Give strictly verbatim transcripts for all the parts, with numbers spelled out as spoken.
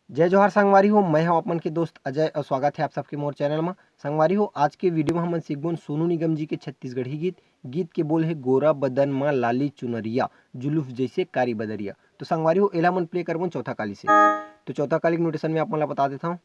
जय जोहार संगवारी हो, मैं हूं आप मन के दोस्त अजय और स्वागत है आप सबके मोर चैनल में। संगवारी हो, आज के वीडियो में हमन सीखबोन सोनू निगम जी के छत्तीसगढ़ी गीत। गीत के बोल है गोरा बदन मा लाली चुनरिया, जुलूफ जैसे कारी बदरिया। तो संगवारी हो, एला हमन प्ले करबोन चौथा काली से। तो चौथा काली के नोटेशन में आप मन ला बता देता हूँ।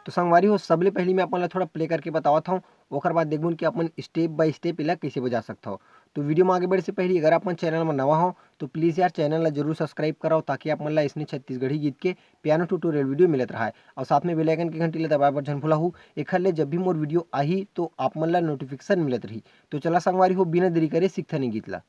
तो संगवारी हो, सबले पहली मैं आप मन ला थोड़ा प्ले करके बतावत हूँ, ओकर बाद देखबोन कि आप मन स्टेप बाय स्टेप एला कैसे बजा सकत हो। तो वीडियो में आगे बढ़े से पहले अगर आप मन चैनल में नवा हो तो प्लीज यार चैनल ला जरूर सब्सक्राइब कराओ, ताकि आप मन ला इसने छत्तीसगढ़ी गीत के पियानो ट्यूटोरियल वीडियो मिलत रहे और साथ में बेल आइकन के घंटी ला दबाए बर झन भुलाहू। एखर ले जब भी मोर वीडियो आही तो आप मन ला नोटिफिकेशन मिलत रही। तो चला संगवारी हो, बिना देरी करे सीखथन ये गीत ला।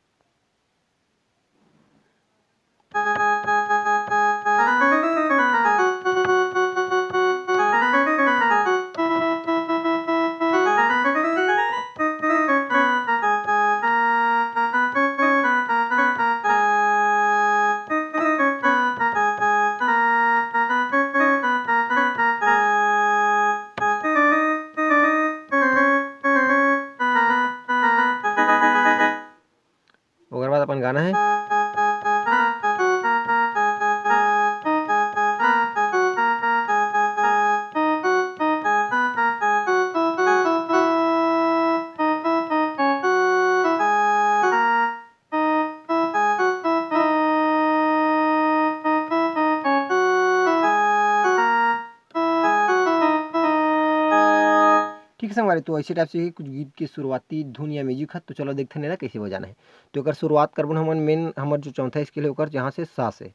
ओकर बाद अपन गाना है। ठीक है संगवारी, तो ऐसे टाइप से ही कुछ गीत के शुरुआती धुन या म्यूजिक है। तो चलो देखते हैं ना कैसे बजाना है। तो एकर शुरुआत करबन हमन मेन हमर जो चौथा स्केल है ओकर, जहाँ से सा से।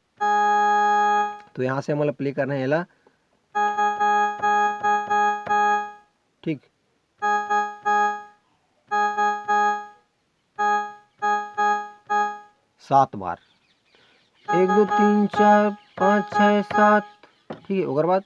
तो यहाँ से हमन ला प्ले करना है एला, ठीक। सात बार, एक दो तीन चार पाँच छः सात। ठीक है, ओकर बाद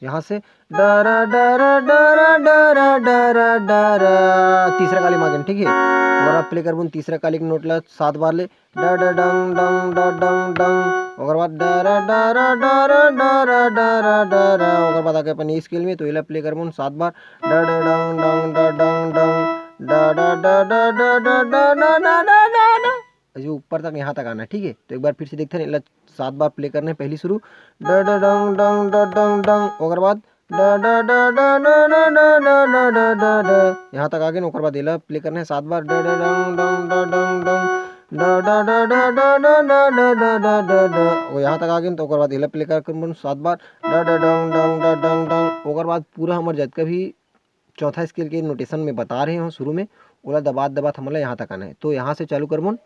यहाँ से डरा डरा डरा डरा डरा डरा, तीसरा काली मागेन। ठीक है, ओकर बाद प्ले करबोन तीसरा काली के नोट ला सात बार ले, डा डा डंग डंग डा डंग डंग। ओकर बाद डरा डरा डरा डरा डरा डरा। ओकर बाद आके अपन ई स्केल में, तो एला प्ले करबोन सात बार, डा डा डंग डंग डा डंग डंग, डा डा डा डा डा डा डा डा डा डा डा डा। ऐसे ऊपर तक, यहाँ तक आना है, ठीक है। तो एक बार फिर से देखते हैं, एला सात बार प्ले करना है। पहली शुरू, डा डा डंग डंग डा डंग डंग। ओकर बाद डा डा डा डा डा डा डा डा डा डा डा डा। यहाँ तक आ गए ना, ओकर बाद एला प्ले करना है सात बार, डा डा डंग डंग डा डंग डंग, डा डा डा डा डा डा डा डा डा डा डा डा। वो यहाँ तक आ गए ना, तो ओकर बाद एला प्ले कर करबोन सात बार, डा डा डंग डंग डा डंग डंग। ओकर बाद पूरा हमर जतका भी चौथा स्केल के नोटेशन में बता रहे हो शुरू में, ओला दबात दबात हमन ला यहाँ तक आना है। तो यहाँ से चालू करबोन,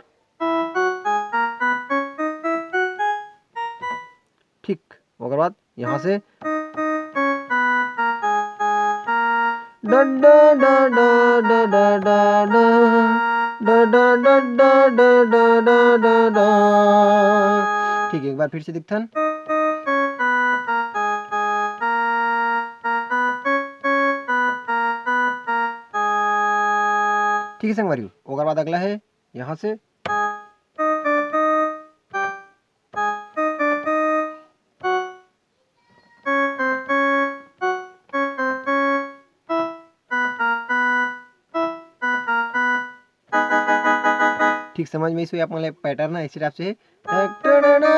ठीक, ओकर बाद यहाँ से डा डा डा डा डा डा डा डा, डा डा डा डा डा डा डा डा डा। ठीक है, एक बार फिर से दिखथन। ठीक है संगवारी, ओकर बाद अगला है यहाँ से। ठीक समझ में आइस होही आप मन ला पैटर्न ऐसे टाइप से है। टक टड़ना,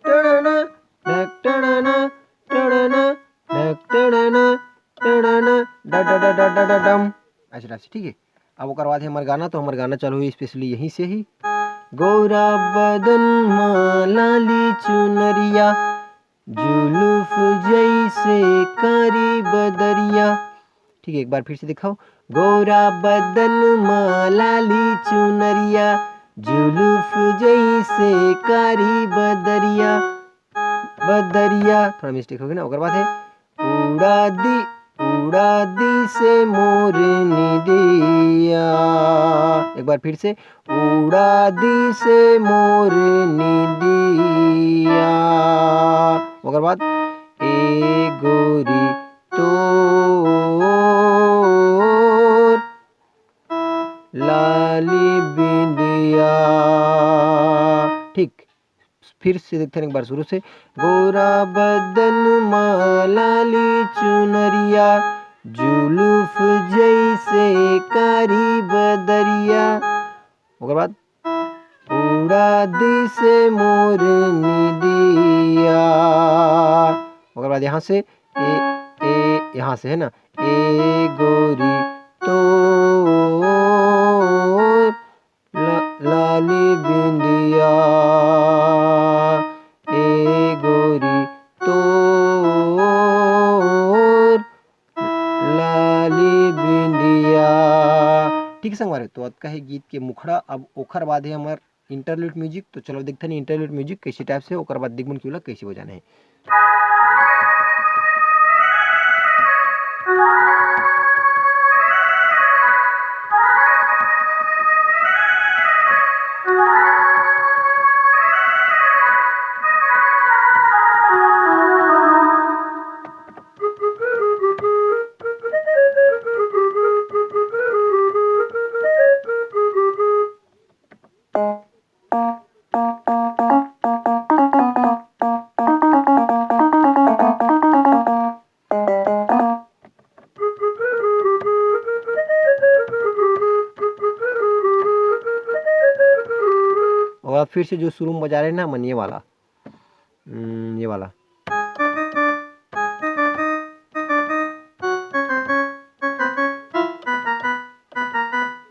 टड़ना, टक टड़ना, टड़ना, टक टड़ना, टड़ना, ड ड ड ड ड ड डम। ऐसे टाइप से, ठीक है। अब ओकर बाद है हमर गाना, तो हमर गाना चालू होही स्पेशली यहीं से ही। गोरा बदन मा लाली चुनरिया, जुलूफ जैसे कारी बदरिया। ठीक है, एक बार फिर से दिखाओ। गोरा बदन मा लाली चुनरिया, जुलूफ जैसे कारी बदरिया, बदरिया। थोड़ा मिस्टेक हो गया ना, ओकर बाद है उड़ा दी, उड़ा दी से मोर निदिया। एक बार फिर से, उड़ा दी से मोर निदिया। ओकर बाद ए गोरी तोर लाली बिंदिया। ठीक, फिर से देखते हैं एक बार शुरू से। गोरा बदन मा लाली चुनरिया, जुलूफ जै यहाँ से ए, ए, यहाँ से है ना, ए गोरी तोर ला-, लाली बिंदिया, ए गोरी तोर लाली बिंदिया। ठीक संगवारी, तो अतका हे गीत के मुखड़ा। अब ओखर बाद हे हमर interlude music। तो चलो देखथन interlude music कैसे type से, ओकर बाद देखबन कि ओला कैसे बजाना हे। और फिर से जो शुरू में बजा रहे हैं ना मन, ये वाला, हम्म, ये वाला। The,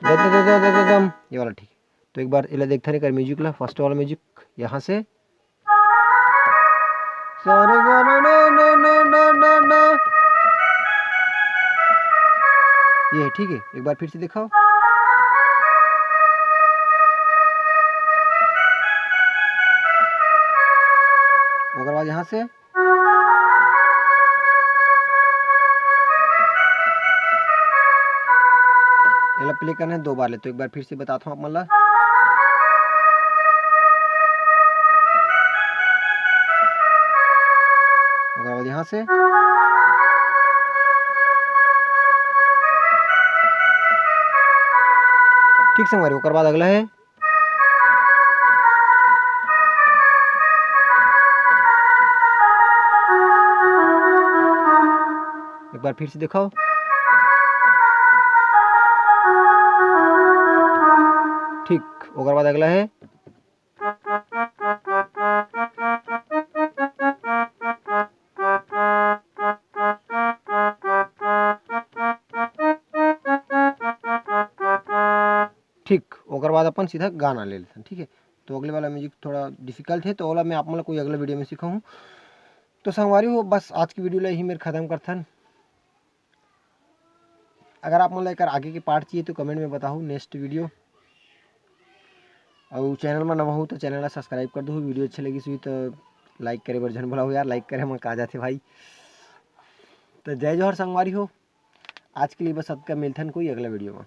the, the, the, the, the, दम, ये वाला ठीक है। तो एक बार इला देखता नहीं कर music ला, first वाला music यहाँ से। सारे गाना ना, ना, ना, ना, ना, ना। ये है, ठीक है, एक बार फिर से दिखाओ। ओकर बाद यहाँ से एला play करना है दो बार ले, तो एक बार फिर से बताता हूँ आप मन ला। ओकर बाद यहाँ से ठीक संगवारी, ओकर बाद अगला है। एक बार फिर से दिखाओ। ठीक, ओकर बाद अगला है। ठीक, ओकर बाद अपन सीधा गाना ले लेथन, ठीक है। तो अगले वाला music थोड़ा difficult है, तो ओला मैं आप मन ला कोई अगला video में सिखाहूँ। तो संगवारी हो, बस आज की video ला यही मेर खत्म करथन। अगर आप मन ला एकर आगे के part चाहिए तो comment में बताहू, next video। अउ channel में नवा हो तो channel ला subscribe कर दो, video अच्छे लगिस होही तो like करे बर झन भुलाहू यार, like करे म का जाथे भाई। तो जय जोहार संगवारी हो, आज के लिए बस अतका, मिलथन कोई अगला video में।